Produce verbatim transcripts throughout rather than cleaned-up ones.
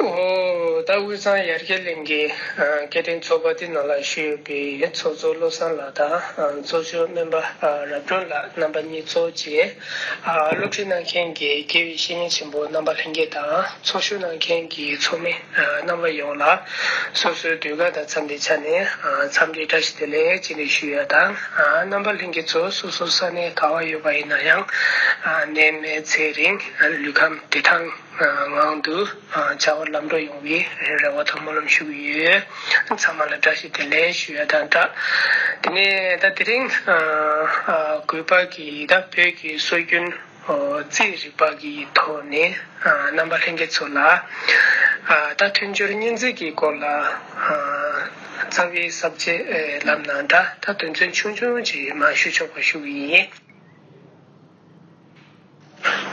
ཨོ། ད་དབུས་གཙང་ཡར་རྒྱས་གླིང་གི་ཨ་སྐད་འཕྲིན་ཚོགས་པ་འདི་ནང་ལ་བཞུགས་ཡོད་པའི་ཚོགས་གཙོ་བློ་བཟང་ལགས་དང་། ཨ་ཚོགས་གཞོན་སྨན་པ་ཨ་རབ་སྒྲོན་ལགས། རྣམ་པ་གཉིས་ཚོགས་བཅས། ཨ་སློབ་ཁྲིད་གནང་མཁན་གྱི་དགེ་བའི་བཤེས་གཉེན་ཆེན་པོ་རྣམ་པ་ལྷན་རྒྱས་དང་། ཚོགས་ཞུགས་གནང་མཁན་གྱི་ཚོགས་མི་ཨ་རྣམ་པ་ཡོངས་ལ་སོ་སོའི་ཟློས་གར་དང་འཚམས་པའི་ཆ་ནས་ཨ་འཚམས་འདྲི་བཀྲ་ཤིས་བདེ་ལེགས་ཅེས་ཞུ་ཡ་དང་། ཨ་རྣམ་པ་ལྷན་རྒྱས་ཚོ་སོ་སོ་ས་གནས་ག་བ་ཡོད་པ་ཡིན་ན་ཡང་། ཨ་ནད་མེད་ཚེ་རིང་། ཨ་ལུས་ཁམས་བདེ་ཐང་ངང་དུ་ཨ་བྱ་བ་ལམ་འགྲོ་ཡོང་བའི་རེ་བ་དང་སྨོན་ལམ་ཞུ་གི་ཡོད། ཚང་མ་ལ་བཀྲ་ཤིས་བདེ་ལེགས་ཞུ་ཡ་དང་སྦྲགས། དེ་ནས་ད་དེ་རིང་ཨ་ཨ་གུས་པ་གི་ད་བོད་ཀྱི་སྲོལ་རྒྱུན་ཨོ་རྩིས་རིག་པ་གི་ཐོག་ནས་ཨ་རྣམ་པ་ལྷན་རྒྱས་ཚོ་ལ་ཨ་ད་མཐུན་སྦྱོར་གཉིས་འཛིན་གྱི་སྐོར་ལ་ཨ་རྩ་བའི་ས་བཅད་ལབ་ན་འདྲ། ད་དོན་ཚན་ཆུང་ཆུང་ཅིག་མར་ཞུ་ཆོག་པ་ཞུ་གི་ཡིན།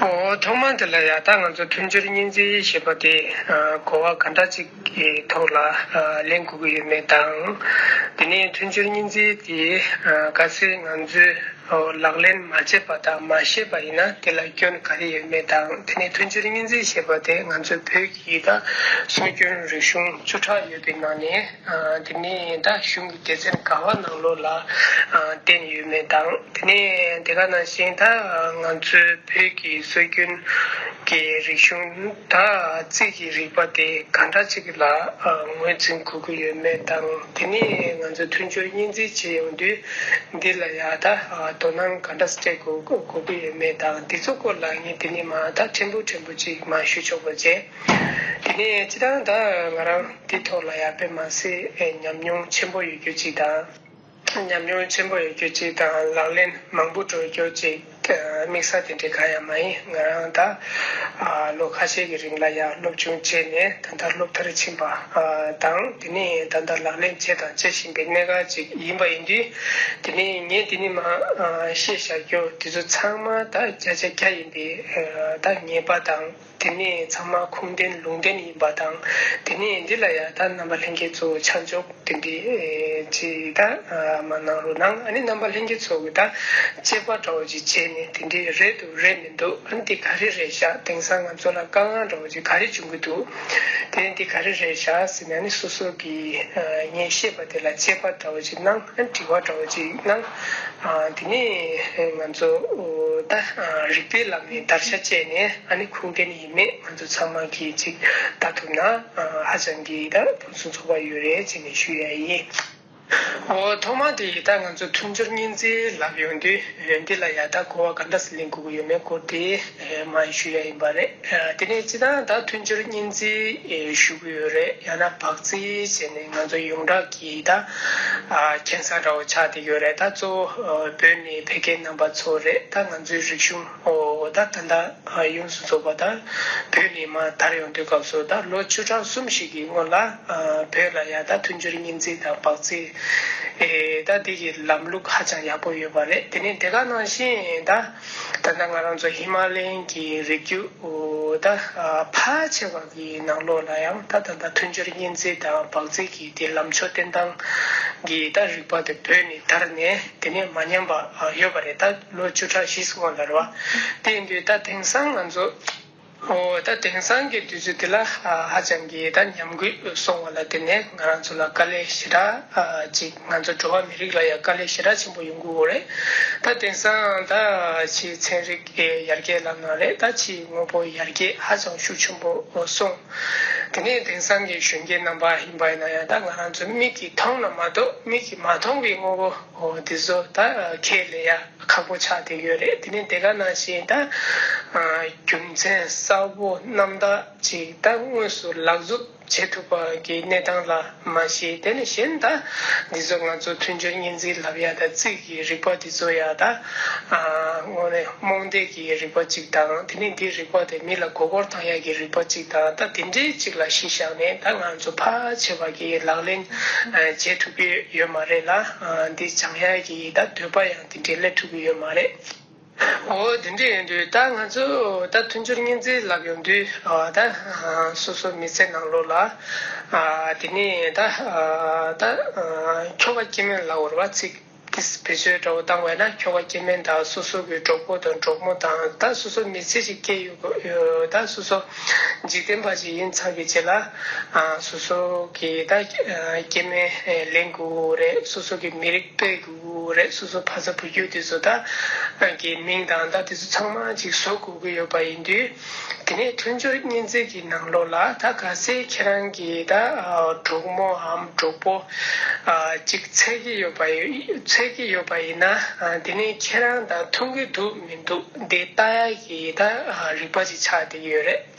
ཨོ་ཐོག་མ་དེ་ལ་ཡ་ད་ང་ཚོ་མཐུན་སྦྱོར་གཉིས་འཛིན་ཞེས་པ་དེ་ཨ་གོ་བ་ག་འདྲ་ཅིག་གི་ཐོག་ལ་ཨ་ལེན་དགོས་ཀྱི་ཡོད་མེད་དང་། དེ་ནས་མཐུན་སྦྱོར་གཉིས་འཛིན་དེ་ཨ་གལ་སྲིད་ང་ཚོས་ཨོ་ལག་ལེན་མ་བྱས་པ་དང་མ་ཤེས་པ་ཡིན་ན་དེ་ལ་སྐྱོན་ག་རེ་ཡོད་མེད་དང་། དེ་ནས་མཐུན་སྦྱོར་གཉིས་འཛིན་ཞེས་པ་དེ་ང་ཚོའི་བོད་ཀྱི་ད་སྲོལ་རྒྱུན་རིག་གཞུང་བཅུ་ཕྲག་ཡོད་པའི་ནང་ནས་ཨ་དེ་ནས་ད་གཞུང་གི་སྡེ་ཚན་ག་བ་ནང་ལོགས་ལ་ཨ་བསྟན་ཡོད་མེད་དང་། དེ་ནས་དེ་ག་ནང་བཞིན་ད་ང་ཚོའི་བོད་ཀྱི་སྲོལ་རྒྱུན་གྱི་རིག་གཞུང་ད་རྩིས་ཀྱི་རིག་པ་དེ་ག་འདྲ་ཅིག་ལ་ཨ་ངོས་འཛིན་དགོས་ཀྱི་ཡོད་མེད་དང་། དེ་ནས་ང་ཚོ་མཐུན་སྦྱོར་གཉིས་འཛིན་བྱེད་ཡོང་དུས་འདི་ལ་ཡ་ད་ཨ་དོ་སྣང་ག་འདྲ་སྤྲད་དགོས་དགོས་ཀྱི་ཡོད་མེད་དང་། འདི་ཚོ་སྐོར་ལ་ངས་དེ་ནས་མར་ད་ཕྲན་བུ་ཕྲན་བུ་ཅིག་མར་ཞུ་ཆོག་པ་བྱས། དེ་ནས་སྤྱིར་བཏང་ད་ང་རང་འདི་ཐོག་ལ་ཡ་དཔེ་མ་སྲིད་ཨེ་ཉམས་མྱོང་ཆེན་པོ་ཡོད་རྒྱུ་ཅིག་དང་། ཉམས་མྱོང་ཆེན་པོ་ཡོད་རྒྱུ་ཅིག་དང་། ལག་ལེན་མང་པོ་འགྲོ་རྒྱུ་ཅིག་ཨ་དམིགས་བསལ་དེ་འདྲའི་གང་ཡང་མ་ཡིན། ང་རང་ད་ཨ་ལོ་ཁ་ཤས་ཀྱི་རིང་ལ་ཡ་སློབ་སྦྱོང་བྱས་ནས་ད་ལྟ་སློབ་མཐར་ཕྱིན་པ་ཨ་དང་། དེ་ནས་ད་ལྟ་ལག་ལེན་བྱས་དང་བྱེད་བཞིན་པའི་གནས་སྐབས་ཅིག་ཡིན་པ་ཡིན་དུས། དེ་ནས་ངས་དེ་ནས་མར་ཨ་བཤད་བཞག་རྒྱུ་དེ་ཚོ་ཚང་མ་ད་བརྒྱ་ཆ་བརྒྱ་ཡིན་པའི་ཨ་ད་ངེས་པ་དང་། དེ་ནས་ཚང་མ་ཁུངས་ལྡན་ལུང་ལྡན་ཡིན་པ་དང་། དེ་ནས་འདི་ལ་ཡང་ད་རྣམ་པ་ལྷན་རྒྱས་ཚོ་ཆ་འཇོག་དེ་འདྲའི་ཅིག་ད་མ་གནང་རོགས་གནང་། ཨ་ནི་རྣམ་པ་ལྷན་རྒྱས་ཚོ་གི་ད་དཔྱད་པ་འདྲ་བོ་ཅིག་བྱས་ནས་དེ་འདྲའི་རེད་འདུག་རེད་མི་འདུག་ཨ་ནི་དེ་ག་རེ་རེད་ཤག་དེང་སང་ང་ཚོ་ལ་དཀའ་ངལ་འདྲ་བོ་ཅིག་ག་རེ་བྱུང་གི་འདུག་དེ་འདི་ག་རེ་རེད་ཤག་ཟེར་ནས། ཨ་ནི་སོ་སོ་གི་ངས་བཤད་པ་དེ་ལ་དཔྱད་པ་འདྲ་བོ་ཅིག་གནང་། ཨ་ནི་དྲི་བ་འདྲ་བོ་ཅིག་གནང་། ཨ་དེ་ནས་ང་ཚོ་ད་རིགས་པའི་ལམ་ནས་བརྡར་ཤ་བཅད་ནས། ཨ་ནི་ཁུངས་ལྡན་ཡིན་མེད་ང་ཚོ་ཚང་མ་གིས་ཅིག་ལྟ་ཐུབ་ན་ཧ་ཅང་གི་ད་ཕུན་སུམ་ཚོགས་པ་ཡོད་རེད་ཅེས་ནས་ཞུ་ཡ་ཡིན། འོ་ཐོག་མ་དེ་ད་ང་ཚོ་མཐུན་སྦྱོར་གཉིས་འཛིན་ལབ་ཡོང་དུས། འདི་ལ་ཡ་ད་གོ་བ་ག་འདྲ་སེ་ལེན་དགོས་ཀྱི་ཡོད་མེད་སྐོར་དེ་མར་ཞུ་ཡ་ཡིན་པ་རེད། དེ་ནས་སྤྱིར་བཏང་ད་མཐུན་སྦྱོར་གཉིས་འཛིན་ཞུ་གི་ཡོད་རེད། ཡང་ན་སྦག་རྩིས་བྱས་ནས་ང་ཚོ་ཡོངས་གྲགས་ཀྱི་ད་ཨ་མཁྱེན་ས་འདྲ་བོ་ཆགས་བསྡད་ཡོད་རེད། ད་གཙོ་བོ་བོད་ནས་ཕ་གིའི་རྣམ་པ་ཚོ་རེད། ད་ང་ཚོའི་རིག་གཞུང་ཨོ་ད་ད་ལྟ་ཡོངས་སུ་རྫོགས་པ་ད་བོད་ནས་མར་དར་ཡོང་དུས་སྐབས་སུ། ད་ལོ་བཅུ་ཕྲག་གསུམ་ཞིག་གི་སྔོན་ལ་ཨ་བོད་ལ་ཡ་ད་མཐུན་སྦྱོར་གཉིས་འཛིན་དང་སྦག་རྩིས་ཨེ་ད་འདི་གི་ལམ་ལུགས་ཧ་ཅང་ཡག་པོ་ཡོད་པ་རེད། དེ་ནས་དེ་ག་ནང་བཞིན་ད་ད་ལྟ་ང་རང་ཚོ་ཧི་མ་ལ་ཡན་གྱི་རི་རྒྱུད་ཨོ་ད་ཕལ་ཆེ་བ་གི་ནང་ལོགས་ལ་ཡང་ད་ད་ལྟ་མཐུན་སྦྱོར་གཉིས་འཛིན་དང་སྦག་རྩིས་ཀྱི་དེ་ལམ་ཕྱོགས་བསྟེན་སྟངས་ཀྱི་ད་རིག་པ་དེ་བོད་ནས་དར་ནས་དེ་ནས་མ་ཉམས་པ་ཡོད་པ་རེད། ད་ལོ་བཅུ་ཕྲག་བཞི་སྔོན་ལ་རེད་བ། དེ་ཡིན་དུས་ད་དེང་སང་ང་ཚོ་ཨོ་ད་དེང་སང་གི་དུས་ཚོད་དེ་ལ་ཧ་ཅང་གི་ད་ཉམས་རྒུད་སོང་བ་ལ་བརྟེན་ནས་ང་རང་ཚོ་ལ་དཀའ་ལས་ཞེ་དྲག་ཅིག་ང་ཚོ་འགྲོ་བ་མི་རིགས་ལ་ཡང་དཀའ་ལས་ཞེ་དྲག་ཆེན་པོ་ཡོང་གི་ཡོད་རེད། ད་དེང་སང་ད་ཕྱིའི་ཚན་རིག་ཡར་རྒྱས་ལབ་ན་རེད། ད་ཕྱིའི་དངོས་པོ་ཡར་རྒྱས་ཧ་ཅང་ཤུགས་ཆེན་པོ་སོང་། དེ་ནས་དེང་སང་གི་གཞོན་སྐྱེས་རྣམ་པ་ཡིན་པ་ཡིན་ན་ཡང་ད་ང་རང་ཚོ་མིག་གིས་མཐོང་ན་མ་གཏོགས་མིག་གིས་མ་མཐོང་བའི་དངོས་པོ་འདི་ཚོ་ད་ཁས་ལེན་ཡ་ཁག་པོ་ཆགས་བསྡད་ཡོད་རེད། དེ་ནས་དེ་ག་ནང་བཞིན་ད་རྒྱུ་མཚན་གསལ་པོ་རྣམ་དག་ཅིག་ད་དངོས་སུ་ལག་འཛུགས་བྱེད་ཐུབ་པ་གི་གནས་སྟངས་ལ་མ་གཞི། དེ་ནས་གཞན་ད་འདི་ཚོ་ང་ཚོ་མཐུན་སྦྱོར་གཉིས་འཛིན་ལབ་ཡ་ད་རྩིས་ཀྱི་རིག་པ་འདི་ཚོ་ཡ་ད་དངོས་གནས་རྨོངས་དད་ཀྱི་རིག་པ་ཅིག་དང་། དེ་ནས་འདི་རིག་པ་དེ་མི་ལ་མགོ་སྐོར་བཏང་ཡ་གི་རིག་པ་ཅིག་དང་། ད་དེ་འདྲའི་ཅིག་ལ་གཞི་བཞག་ནས་ད་ང་ཚོ་ཕལ་ཆེ་བ་གིས་ལག་ལེན་བྱེད་ཐུབ་ཀྱི་ཡོད་མ་རེད་ལ། འདི་སྦྱང་ཡ་གི་ད་འདོད་པ་ཡང་དེ་འདྲའི་སླེབས་ཐུབ་ཀྱི་ཡོད་མ་རེད། འོ་དེ་འདྲ་ཡིན་དུས་ད་ང་ཚོ་ད་མཐུན་སྦྱོར་གཉིས་འཛིན་ལབ་ཡོང་དུས་ཨ་ད་ཨ་སོ་སོ་མི་ཚེ་ནང་ལོགས་ལ་ཨ་དེ་ནས་ད་ཨ་ད་ཨ་ཁྱོ་ག་སྐྱེ་དམན་ལབ་དགོས་རེད་བ། ཚིག་ དེ་བེད་སྤྱོད་འདྲ་བོ་བཏང་བས་ན། ཁྱོ་ག་སྐྱེ་དམན་དང་སོ་སོ་གི་གྲོགས་པོ་དང་གྲོགས་མོ་དང་། ད་སོ་སོ་མི་ཚེ་ཞིག་སྐྱེལ་ཡོད་ཡོད། ད་སོ་སོ་འཇིག་རྟེན་པ་ཞིག་ཡིན་ཚར་བའི་རྗེས་ལ། ཨ། སོ་སོ་གི་ད་ཨ་སྐྱེ་དམན་ལེན་དགོས་རེད། སོ་སོ་གི་མི་རིགས་སྤེལ་དགོས་རེད། སོ་སོ་ཕ་ཚ་བུ་རྒྱུད་དེ་ཚོ་ད་ཨ་གི་མིང་དང་ད་དེ་ཚོ་ཚང་མ་ཅིག་བཟོ་དགོས་ཀྱི་ཡོད་པ་ཡིན་དུས། དེ་ནས་མཐུན་སྦྱོར་གཉིས་འཛིན་གྱི་ནང་ལོགས་ལ་ད་གལ་སྲིད་ཁྱེད་རང་གི་ད་ཨ་གྲོགས་མོའམ་གྲོགས་པོ་ཨ་ཅིག་འཚོལ་གྱི་ཡོད་པ་ཡོད། འཚོལ་གྱི་ཡོད་པ་ཡིན་ན། ཨ་དེ་ནས་ཁྱེད་རང་དང་མཐུན་གྱི་འདུག་མི་འདུག་འདི་ལྟ་ཡ་གི་ད་ཨ་རིག་པ་ཅིག་ཆགས་བསྡད་ཀྱི་ཡོད་རེད།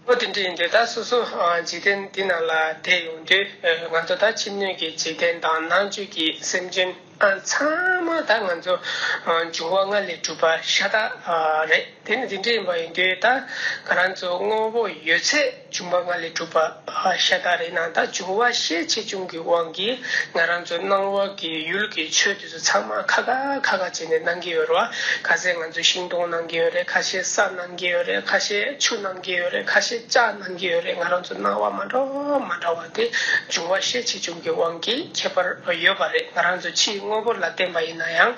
འོ་དེ་འདྲ་ཡིན་དུས་ད་སོ་སོ་ཨ་འཇིག་རྟེན་འདི་ནང་ལ་བསྡད་ཡོང་དུས། ཨ་ང་ཚོ་ད་ཕྱི་སྣོད་ཀྱི་འཇིག་རྟེན་དང་ནང་བཅུད་ཀྱི་སེམས་ཅན་ཨ་ཚང་མ་ད་ང་ཚོ་ཨ་འབྱུང་བ་ལྔ་ལས་གྲུབ་པ་ཤ་སྟག་ཨ་རེད། དེ་ནི་དེ་འདྲ་ཡིན་པ་ཡིན་དུས། ད་ང་རང་ཚོ་དངོས་པོ་ཡོད་ཚད་འབྱུང་བ་ལྔ་ལས་གྲུབ་པ་ཤ་སྟག་རེད་ན། ད་འབྱུང་བ་ཤས་ཆེ་ཆུང་གི་དབང་གིས་ང་རང་ཚོ་སྣང་བ་གི་ཡུལ་གྱི་ཆོས་དེ་ཚོ་ཚང་མ་ཁ་ཁ་ཁ་ཁ་བྱས་ནས་སྣང་གི་ཡོད་རེད་བ། ཁ་ཤས་ང་ཚོ་ཤིང་སྡོང་སྣང་གི་ཡོད་རེད། ཁ་ཤས་ས་སྣང་གི་ཡོད་རེད། ཁ་ཤས་ཆུ་སྣང་གི་ཡོད་རེད། ཁ་ཤས་ལྕགས་སྣང་གི་ཡོད་རེད། ང་རང་ཚོ་སྣང་བ་མ་འདྲ་བ་མ་འདྲ་བ་དེ་འབྱུང་བ་ཤས་ཆེ་ཆུང་གི་དབང་གིས་ཁྱད་པར་ཡོད་པ་རེད། ང་རང་ཚོ་ཕྱིའི་དངོས་པོ་ལ་བརྟེན་པ་ཡིན་ན་ཡང་།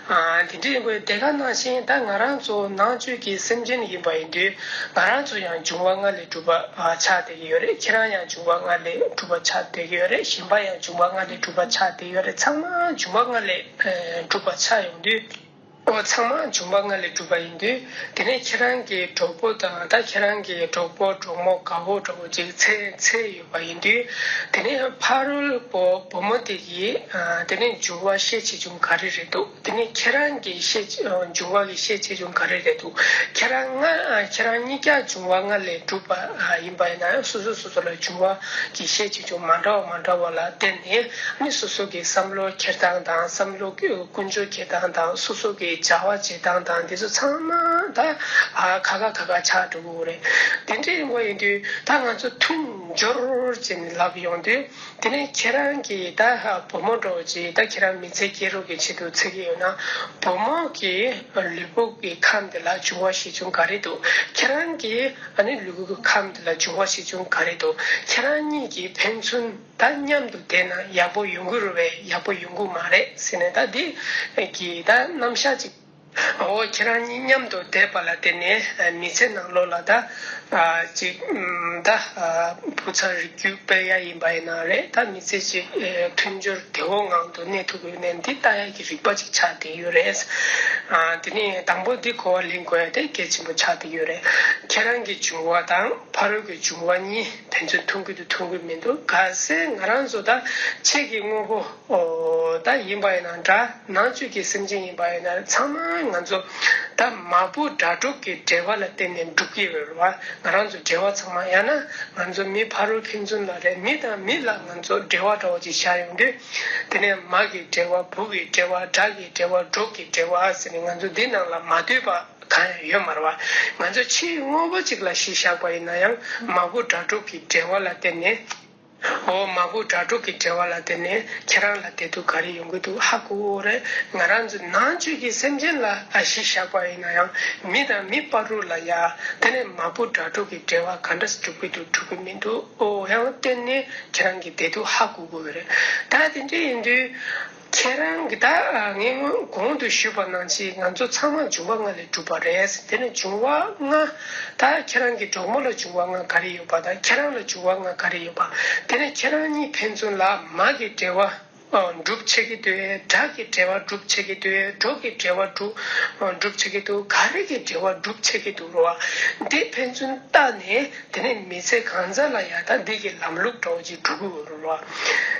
ཨ་དེ་འདྲ་ཡིན་དུས་དེ་ག་ནང་བཞིན་ད་ང་རང་ཚོ་ནང་བཅུད་ཀྱི་སེམས་ཅན་ཡིན་པ་ཡིན་དུས། ང་རང་ཚོ་ཡང་འབྱུང་བ་ལྔ་ལས་གྲུབ་པ་ཨ་ཆགས་བསྡད་ཀྱི་ཡོད་རེད། ཁྱེད་རང་ཡང་འབྱུང་བ་ལྔ་ལས་གྲུབ་པ་ཆགས་བསྡད་ཀྱི་ཡོད་རེད། གཞན་པ་ཡང་འབྱུང་བ་ལྔ་ལས་གྲུབ་པ་ཆགས་བསྡད་ཀྱི་ཡོད་རེད། ཚང་མ་འབྱུང་བ་ལྔ་ལས་ཨ་གྲུབ་པ་ཆགས་ཡོང་དུས། འོ་ཚང་མ་འབྱུང་བ་ལྔ་ལས་གྲུབ་པ་ཡིན་དུས། དེ་ནས་ཁྱེད་རང་གི་གྲོགས་པོ་དང་ད་ཁྱེད་རང་གི་གྲོགས་པོ་གྲོགས་མོ་དགའ་བོ་དགྲ་བོ་ཅིག་འཚོལ་འཚོལ་ཡོད་པ་ཡིན་དུས། དེ་ནས་ཕ་རོལ་པོ་བུ་མོ་དེ་གི་ཨ་དེ་ནས་འབྱུང་བ་ཤས་ཆེ་ཆུང་ག་རེ་རེད་འདུག་དེ་ནས་ཁྱེད་རང་གི་ཤས་ཆེ་འབྱུང་བ་གི་ཤས་ཆེ་ཆུང་ག་རེ་རེད་འདུག་ཁྱེད་རང་ང་ཁྱེད་རང་གཉིས་ཀ་འབྱུང་བ་ལྔ་ལས་གྲུབ་པ་ཡིན་པ་ཡིན་ན། སོ་སོ་སོ་སོ་ལ་འབྱུང་བ་གི་ཤས་ཆེ་ཆུང་མ་འདྲ་བ་མ་འདྲ་བ་ལ་བརྟེན་ནས། ཨ་ནི་སོ་སོ་གི་བསམ་བློ་འཁྱེར་སྟངས་དང་། བསམ་བློ་ཀུན་སྤྱོད་འཁྱེར་སྟངས་དང་། སོ་སོ་གི་བྱ་བ་བྱེད་སྟངས་དང་། འདི་ཚོ་ཚང་མ་ད་ཨ་ཁ་ཁ་ཁ་ཁ་ཆགས་འགྲོ་གི་རེད། དེ་འདྲ་ཡིན་པ་ཡིན་དུས་ད་ང་ཚོ་མཐུན་སྦྱོར་བྱས་ནས་ལབ་ཡོང་དུས། དེ་ནས་ཁྱེད་རང་གིས་ད་བུ་མོ་འདྲ་བོ་ཅིག་ད་ཁྱེད་རང་མི་ཚེ་སྐྱེལ་རོགས་ཀྱི་ཆེད་དུ་འཚོལ་གྱི་ཡོད་ན། བུ་མོ་གི་ལུས་པོ་གི་ཁམས་དེ་ལ་འབྱུང་བ་ཤས་ཆུང་ག་རེ་འདུག་ཁྱེད་རང་གི་ཨ་ནི་ལུས་པོ་གི་ཁམས་དེ་ལ་འབྱུང་བ་ཤས་ཆུང་ག་རེ་འདུག་ཁྱེད་རང་གཉིས་ཀྱིས་ཕན་ཚུན་ད་མཉམ་དུ་བསྡད་ན་ཡག་པོ་ཡོང་གི་རེད་པས། ཡག་པོ་ཡོང་གི་མ་རེད་ཟེར་ནས། ད་འདི་གི་ད་རྣམ་གཞག་ཅིག་འོ་ཁྱེད་རང་གཉིས་མཉམ་དུ་བསྡད་པ་ལ་བརྟེན་ནས་མི་ཚེ་ནང་ལོགས་ལ་ད་ཨ་ཅིག་ཨམ་ད་ཨ་བུ་ཚ་རིགས་རྒྱུད་སྤེལ་ཡ་ཡིན་པ་ཡིན་ན་རེད། ད་མི་ཚེ་ཅིག་ཨེ་མཐུན་སྦྱོར་བདེ་བོ་ངང་དུ་གནས་ཐུབ་ཡོད་ནའི་འདི་ལྟ་ཡ་གི་རིག་པ་ཅིག་ཆགས་བསྡད་ཡོད་རེད། ཨ་དེ་ནས་དང་པོ་འདི་གོ་བ་ལེན་དགོས་ཡ་དེ་གལ་ཆེན་པོ་ཆགས་བསྡད་ཡོད་རེད། ཁྱེད་རང་གི་འབྱུང་བ་དང་ཕ་རོལ་གྱི་འབྱུང་བ་གཉིས་ཕན་ཚུན་མཐུན་གྱི་འདུག་མཐུན་གྱི་མི་འདུག་གལ་སྲིད་ང་རང་ཚོ་ད་ཕྱི་གི་དངོས་པོ་ཨོ་ད་ཡིན་པ་ཡིན་ན་འདྲ། ནང་བཅུད་ཀྱི་སེམས་ཅན་ཡིན་པ་ཡིན་ན་ཚང་མ་ང་ཚོ་ད་མ་བུ་དགྲ་གྲོགས་ཀྱི་འབྲེལ་བ་ལ་བརྟེན་ནས་འགྲུབ་ཀྱི་ཡོད་རེད་བ། ང་རང་ཚོ་འབྲེལ་བ་ཚང་མ་ཡང་ན་ང་ཚོ་མི་ཕ་རོལ་ཕན་ཚུན་ལ་རེད། མི་དང་མི་ལ་ང་ཚོ་འབྲེལ་བ་འདྲ་བོ་ཅིག་བཞག་ཡོང་དུས། དེ་ནས་མ་གི་འབྲེལ་བ། བུ་གི་འབྲེལ་བ། དགྲ་གི་འབྲེལ་བ། གྲོགས་ཀྱི་འབྲེལ་བ་ཟེར་ནས་ང་ཚོ་འདི་ནང་ལ་མ་ལྟོས་པ་གང་ཡང་ཡོད་མ་རེད་བ། ང་ཚོ་ཕྱིའི་དངོས་པོ་ཅིག་ལ་གཞི་བཞག་པ་ཡིན་ན་ཡང་མ་བུ་དགྲ་གྲོགས་ཀྱི་འབྲེལ་བ་ལ་བརྟེན་ནས། འོ་མ་བུ་དགྲ་གྲོགས་ཀྱི་འབྲེལ་བ་ལ་བརྟེན་ནས་ཁྱེད་རང་ལ་བདེ་སྡུག་ག་རེ་ཡོང་གི་འདུག་ཧ་གོ་གི་རེད། ང་རང་ཚོ་ནང་བཅུད་ཀྱི་སེམས་ཅན་ལ་ཨ་གཞི་བཞག་པ་ཡིན་ན་ཡང་མི་དང་མི་བར་དུ་ལ་ཡ། དེ་ནས་མ་བུ་དགྲ་གྲོགས་ཀྱི་འབྲེལ་བ་ག་འདྲ་སེ་འགྲུབ་ཀྱི་འདུག་འགྲུབ་ཀྱི་མི་འདུག་འོ་ཡང་བརྟེན་ནས་ཁྱེད་རང་གི་བདེ་སྡུག་ཧ་གོ་གི་རེད། ད་དེ་འདྲ་ཡིན་དུས། ཁྱེད་རང་གིས་ད་ངས་སྔོན་གོང་དུ་ཞུས་པ་ནང་བཞིན་ང་ཚོ་ཚང་མ་འབྱུང་བ་ལྔ་ལས་གྲུབ་པ་རེད། དེ་ནས་འབྱུང་བ་ལྔ། ད་ཁྱེད་རང་གི་གྲོགས་མོ་ལ་འབྱུང་བ་ལྔ་ག་རེ་ཡོད་པ་དང་། ཁྱེད་རང་ལ་འབྱུང་བ་ལྔ་ག་རེ་ཡོད་པ། དེ་ནས་ཁྱེད་རང་གཉིས་ཕན་ཚུན་ལ་མ་གི་འབྲེལ་བ་ཨ་འགྲུབ་བྱེད་ཀྱི་འདུག་དགྲ་གི་འབྲེལ་བ་འགྲུབ་བྱེད་ཀྱི་འདུག་གྲོགས་ཀྱི་འབྲེལ་བ་འགྲུབ་ཨ་འགྲུབ་བྱེད་ཀྱི་འདུག་ག་རེ་གི་འབྲེལ་བ་འགྲུབ་བྱེད་ཀྱི་འདུག་རོ། འདི་ཕན་ཚུན་བལྟ་ནས། དེ་ནས་མི་ཚེ་གང་ཚ་ལ་ཡ་ད་འདི་གི་ལམ་ལུགས་འདྲ་བོ་ཅིག་འགྲོ་གི་ཡོད་རེད་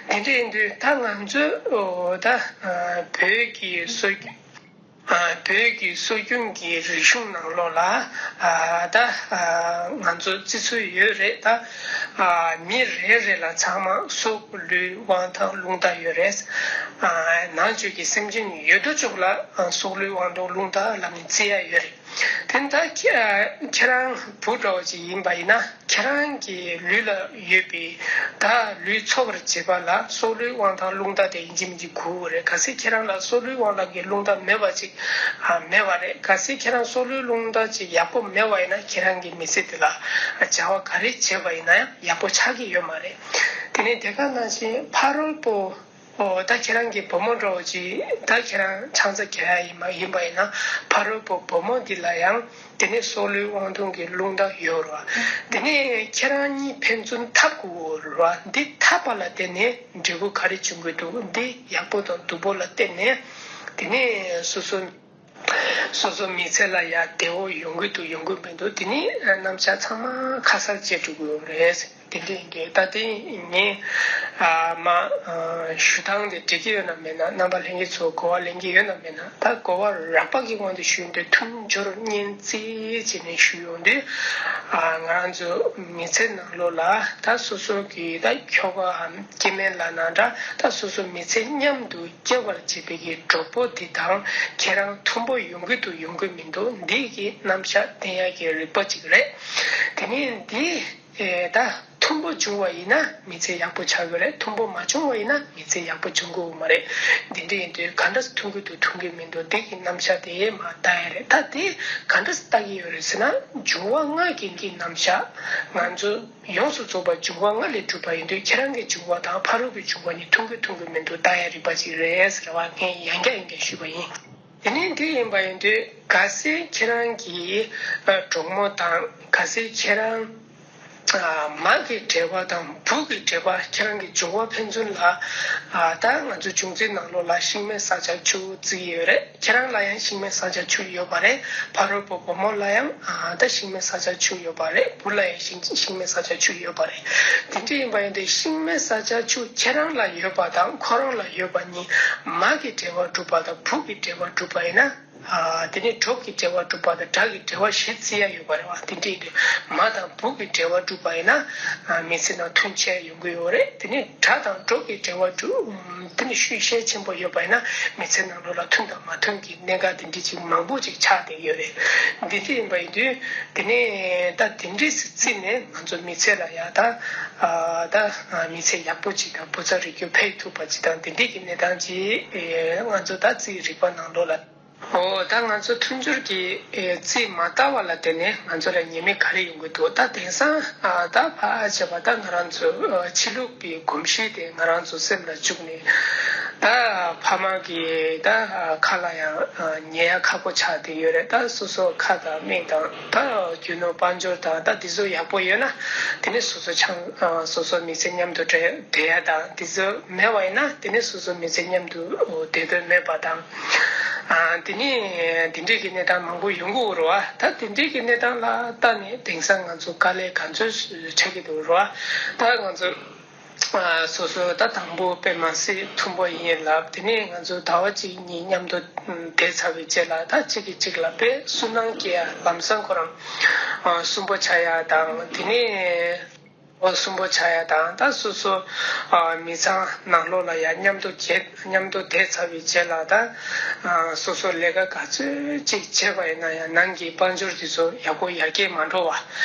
བ། དེ་འདྲ་ཡིན་དུས་ད་ང་ཚོས་ཨོ་ད་ཨ་བོད་ཀྱི་སྲོལ་རྒྱུན། ཨ་བོད་ཀྱི་སྲོལ་རྒྱུན་གྱི་རིག་གཞུང་ནང་ལོགས་ལ། ཨ་ད་ཨ་ང་ཚོ་བརྩི་སྲོལ་ཡོད་རེད། ད་ཨ་མི་རེ་རེ་ལ་ཚང་མ་སྲོག་ལུས་དབང་ཐང་རླུང་རྟ་ཡོད་རེད། ཨ་ནང་བཅུད་ཀྱི་སེམས་ཅན་ཡོད་དོ་ཅོག་ལ་ཨ་སྲོག་ལུས་དབང་ཐང་རླུང་རྟ་ལབ་ནས་བརྩི་ཡ་ཡོད་རེད། དེ་ད་ཁྱེད་ཁྱེད་རང་བུ་འདྲ་བོ་ཅིག་ཡིན་པ་ཡིན་ན། ཁྱེད་རང་གི་ལུས་ལ་ཡོད་པའི་ད་ལུས་འཚོ་བར་བྱེད་པ་ལ་སྲོག་ལུས་དབང་ཐང་རླུང་རྟ་དེ་ཡིན་གཅིག་མིན་གཅིག་དགོས་ཀྱི་རེད། གལ་སྲིད་ཁྱེད་རང་ལ་སྲོག་ལུས་དབང་ཐང་གི་རླུང་རྟ་མེད་པ་ཅིག་ཨ་མེད་པ་རེད། གལ་སྲིད་ཁྱེད་རང་སྲོག་ལུས་རླུང་རྟ་ཅིག་ཡག་པོ་མེད་པ་ཡིན་ན། ཁྱེད་རང་གི་མི་ཚེ་འདི་ལ་བྱ་བ་ག་རེ་བྱས་པ་ཡིན་ན་ཡང་ཡག་པོ་ཆགས་ཀྱི་ཡོད་མ་རེད། དེ་ནས་དེ་ག་ནང་བཞིན་ཕ་རོལ་པོ། ཨོ་ད་ཁྱེད་རང་གི་བུ་མོ་འདྲ་བོ་ཅིག་ད་ཁྱེད་རང་ཆང་ས་གྱོན་ཡ་ཡིན་མ་ཡིན་པ་ཡིན་ན་ཕ་རོལ་པོ་བུ་མོ་འདི་ལ་ཡང་དེ་ནས་སྲོག་བླུའི་དབང་ཐུང་གི་རླུང་རྟ་ཡོད་རེད་བ། དེ་ནས་ཁྱེད་རང་གཉིས་ཕན་ཚུན་འཐབ་དགོས་རེད་བ། འདི་འཐབ་པ་ལ་བརྟེན་ནས་འབྲས་བུ་ག་རེ་འབྱུང་གི་འདུག་འདི་ཡག་པོ་དང་སྡུག་པོ་ལ་བརྟེན་ནས་དེ་ནས་སོ་སོ། སོ་སོ་མི་ཚེ་ལ་ཡང་བདེ་བོ་ཡོང་གི་འདུག་ཡོང་གི་མི་འདུག་དེ་ནི་རྣམ་གཞག་ཚང་མ་ཁ་གསལ་བྱེད་འགྲོ་གི་ཡོད་རེད། དེ་འདྲ་ཡིན་དུས་ད་ལྟ་ངས་ཨ་མ་ཨ་ཞུ་སྟངས་དེ་འགྲིག་གི་ཡོད་ན་མེད་ན། རྣམ་པ་ལྷན་རྒྱས་ཚོ་གོ་བ་ལེན་གི་ཡོད་ན་མེད་ན། ད་གོ་བ་རགས་པ་གི་དབང་དུ་ཞུས་ཏེ་མཐུན་སྦྱོར་སྙན་ཚིག་བྱས་ནས་ཞུས་ཡོང་དུས། ཨ་ང་རང་ཚོ་མི་ཚེ་ནང་ལོགས་ལ་ད་སོ་སོ་གི་ད་ཁྱོ་གའམ་སྐྱེ་དམན་ལབ་ན་འདྲ། ད་སོ་སོ་མི་ཚེ་མཉམ་དུ་སྐྱེལ་བར་བྱེད་པའི་གི་གྲོགས་པོ་དེ་དང་ཁྱེད་རང་མཐུན་པོ་ཡོང་གི་འདུག་ཡོང་གི་མི་འདུག་འདི་གི་རྣམ་གཞག་བསྟན་ཡག་གི་རིག་པ་ཅིག་རེད། དེ་ནས་འདི་ཨེ་ད་མཐུན་པོ་བྱུང་བ་ཡིན་ན་མི་ཚེ་ཡག་པོ་ཆགས་ཀྱི་རེད། མཐུན་པོ་མ་བྱུང་བ་ཡིན་ན་མི་ཚེ་ཡག་པོ་བྱུང་གི་ཡོད་མ་རེད། འདི་འདྲ་ཡིན་དུས་ག་འདྲ་མཐུན་གྱི་འདུག་མཐུན་གྱི་མི་འདུག་འདི་གི་རྣམ་གཞག་དེ་མར་ལྟ་ཡ་རེད། ད་དེ་ག་འདྲ་ལྟ་གི་ཡོད་རེད་ཟེར་ན། འབྱུང་བ་ལྔ་གི་གི་རྣམ་གཞག་ང་ཚོ་ཡོངས་སུ་རྫོགས་པ་འབྱུང་བ་ལྔ་ལས་གྲུབ་པ་ཡིན་དུས་ཁྱེད་རང་གི་འབྱུང་བ་དང་ཕ་རོལ་གྱི་འབྱུང་བ་གཉིས་མཐུན་གྱི་མཐུན་གྱི་མི་འདུག་ལྟ་ཡ་རིག་པ་ཅིག་རེད་ཟེར་བ་ངས་ཡང་བསྐྱར་ཡང་བསྐྱར་ཞུས་པ་ཡིན། དེ་ནས་འདི་ཡིན་པ་ཡིན་དུས་གལ་སྲིད་ཁྱེད་རང་གི་ཨ་གྲོགས་མོ་དང་གལ་སྲིད་ཁྱེད་རང་ཨ་མ་གི་འབྲེལ་བ་དང་བུ་གི་འབྲེལ་བ། ཁྱེད་རང་གི་འབྱུང་བ་ཕན་ཚུན་ལ་ཨ་ད་ང་ཚོ་འབྱུང་རྩིས་ནང་ལོགས་ལ་ཤིང་མེ་ས་ལྕགས་ཆུ་བརྩི་གི་ཡོད་རེད། ཁྱེད་རང་ལ་ཡང་ཤིང་མེ་ས་ལྕགས་ཆུ་ཡོད་པ་རེད། ཕ་རོལ་པོ་བུ་མོ་ལ་ཡང་ཨ་ད་ཤིང་མེ་ས་ལྕགས་ཆུ་ཡོད་པ་རེད། བུ་ལ་ཡང་ཤིང་ཤིང་མེ་ས་ལྕགས་ཆུ་ཡོད་པ་རེད། དེ་འདྲ་ཡིན་པ་ཡིན་དུས་ཤིང་མེ་ས་ལྕགས་ཆུ་ཁྱེད་རང་ལ་ཡོད་པ་དང་ཁོ་རང་ལ་ཡོད་པ་གཉིས་མ་གི་འབྲེལ་བ་གྲུབ་པ་དང་བུ་གི་འབྲེལ་བ་གྲུབ་པ་ཡིན་ན། ཨ་དེ་ནས་གྲོགས་ཀྱི་འབྲེལ་བ་གྲུབ་པ་དང་དགྲ་གི་འབྲེལ་བ་བཞི་བརྩི་ཡ་ཡོད་པ་རེད་བ། དེ་འདྲ་ཡིན་དུས་མ་དང་བུ་གི་འབྲེལ་བ་གྲུབ་པ་ཡིན་ན་ཨ་མི་ཚེ་ནང་མཐུན་ཆེ་ཡོང་གི་ཡོད་རེད། དེ་ནས་དགྲ་དང་གྲོགས་ཀྱི་འབྲེལ་བ་གྲུབ། དེ་ནས་ཤུལ་ཤེད་ཆེན་པོ་ཡོད་པ་ཡིན་ན་མི་ཚེ་ནང་ལོགས་ལ་མཐུན་དང་མ་མཐུན་གྱི་གནད་འགག་དེ་འདྲ་ཅིག་མང་པོ་ཅིག་ཆགས་བསྡད་ཡོད་རེད། འདི་འདྲ་ཡིན་པ་ཡིན་དུས་དེ་ནས་ད་དེ་འདྲ་ཞིག་བརྩིས་ནས་ང་ཚོ་མི་ཚེ་ལ་ཡ་ད་ཨ་ད་མི་ཚེ་ཡག་པོ་ཅིག་དང་བུ་ཚ་རིགས་རྒྱུད་འཕེལ་ཐུབ་པ་ཅིག་དང་དེ་འདྲ་གི་གནས་སྟངས་ཅིག་ང་ཚོ་ད་རྩིས་རིག་པ་ནང་ལོགས་ལ། འོ་ད་ང་ཚོ་མཐུན་སྦྱོར་གྱི་ཨེ་རྩིས་མ་བལྟ་བ་ལ་བརྟེན་ནས་ང་ཚོ་ལ་ཉེས་དམིགས་ག་རེ་ཡོང་གི་འདུག་ད་དེང་སང་ཨ་ད་ཕར་བྱས་པ་ད་ང་རང་ཚོ་ཨ་ཕྱི་ལུགས་ཀྱི་གོམས་གཤིས་དེ་ང་རང་ཚོ་སེམས་ལ་བཅུག་ནས། ད་ཕ་མ་གི་ད་ཁ་ལ་ཡང་ཨ་ཉན་ཡ་ཁག་པོ་ཆགས་བསྡད་ཡོད་རེད། ད་སོ་སོ་ཁ་དང་མིག་དང་ད་རྒྱུ་ནོར་དཔལ་འབྱོར་དང་ད་དེ་ཚོ་ཡག་པོ་ཡོད་ན་དེ་ནི་སོ་སོ་ཆང་ཨ་སོ་སོ་མི་ཚེ་མཉམ་དུ་བསྡད་བསྡད་ཡ་དང་དེ་ཚོ་མེད་པ་ཡིན་ན་དེ་ནི་སོ་སོ་མི་ཚེ་མཉམ་དུ་བསྡད་འདོད་མེད་པ་དང་། ཨ་དེ་ནི་དེ་འདྲའི་གི་གནས་སྟངས་མང་པོ་ཡོང་གི་ཡོད་རེད་བ། ད་དེ་འདྲའི་གི་གནས་སྟངས་ལ་ལྟ་ནས་དེང་སང་ང་ཚོ་དཀའ་ལས་ག་ཚོད་འཕྲད་ཀྱི་འདུག་རེད་བ། ད་ང་ཚོ་ཨ་སོ་སོ་ད་དང་པོ་དཔེ་མ་སྲིད་མཐུན་པོ་ཡིན་ལབ། དེ་ནས་ང་ཚོ་ཟླ་བ་གཅིག་གཉིས་མཉམ་དུ་བསྡད་ཚར་བའི་རྗེས་ལ་ད་གཅིག་གིས་གཅིག་ལ་དཔེ་སུན་སྣང་སྐྱེ་ཡ། ལམ་སང་ཁོ་རང་ཨ་སུན་པོ་ཆགས་ཡ་དང་། དེ་ནས་ཨོ་སུན་པོ་ཆགས་ཡ་དང་། ད་སོ་སོ་ཨ་མི་ཚང་ནང་ལོགས་ལ་ཡ་མཉམ་དུ་བསྡད་མཉམ་དུ་བསྡད་ཚར་བའི་རྗེས་ལ་ད་ཨ་སོ་སོ་ལས་ཀ་ག་ཚོད་ཅིག་བྱས་པ་ཡིན་ན་ཡང་ནང་གི་དཔལ་འབྱོར་དེ་ཚོ་ཡག་པོ་ཡར་རྒྱས་མ་འགྲོ་བ།